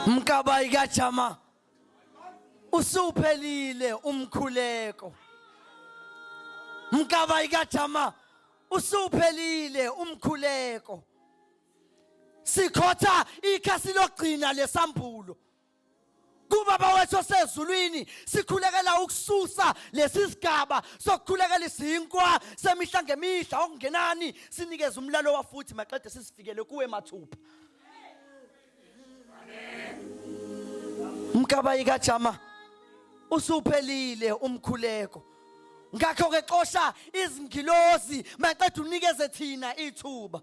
Mkabayi kaJama usuphelile umkhuleko. Mkabayi kaJama usuphelile umkhuleko. Sikhotha ikhasi lokugcina lesambulo. Kubaba wethu osezulwini sikhulekela ukususa lesi sigaba sokukhulekela isinkwa semihla ngemihla okungenani sinikeze umlalo wafuthi maqede sisifikele kuwe mathupha. Mkabayi kaJama usuphelile umkhuleko. Ngakho ke xosha izingilozi maqede unikeze thina ithuba.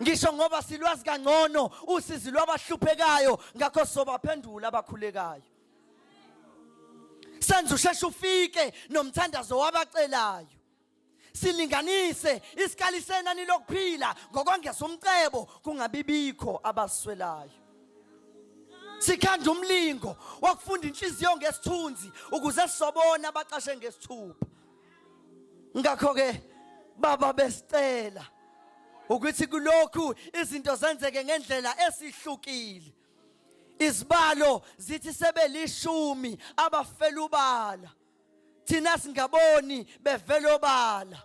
Ngisho ngoba silwazi kangcono usizi lwabahluphekayo ngakho sobaphendula abakhulekayo. Senza usheshe ufike nomthandazo wabacelayo. Silinganise isikali senani lokuphila ngokwengeza umcebo kungabibikho abaswelayo. Sikhanda umlingo wokufunda inhliziyo ngesithunzi ukuze sizobona abaqashe ngesithupha. Ngakho ke baba besicela ukuthi kulokhu izinto zenzeke ngendlela esihlukile. Izibalo zithi sebelishumi abafela ubala. Thina singaboni bevela obala.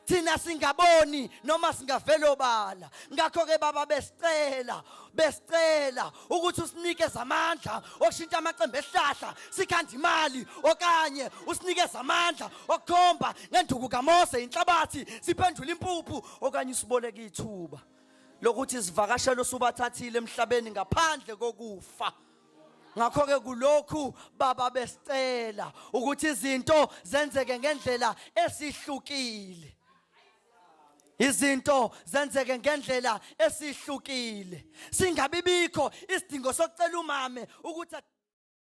Thina singaboni noma singavela obala. Ngakho ke baba besicela besicela ukuthi usinikeze amandla okushintsha amacembe esihlahla sikhanda imali okanye usinikeze amandla okukhomba ngenduku kaMose inhlabathi siphendule impuphu okanye usiboleke ithuba lokuthi sivakashele osubathathile emhlabeni ngaphandle kokufa. Ngakho ke kulokhu baba besicela ukuthi izinto zenzeke ngendlela esihlukile. Izinto zenzeke ngendlela esihlukile. Singabibikho isidingo sokucela umame ukuthi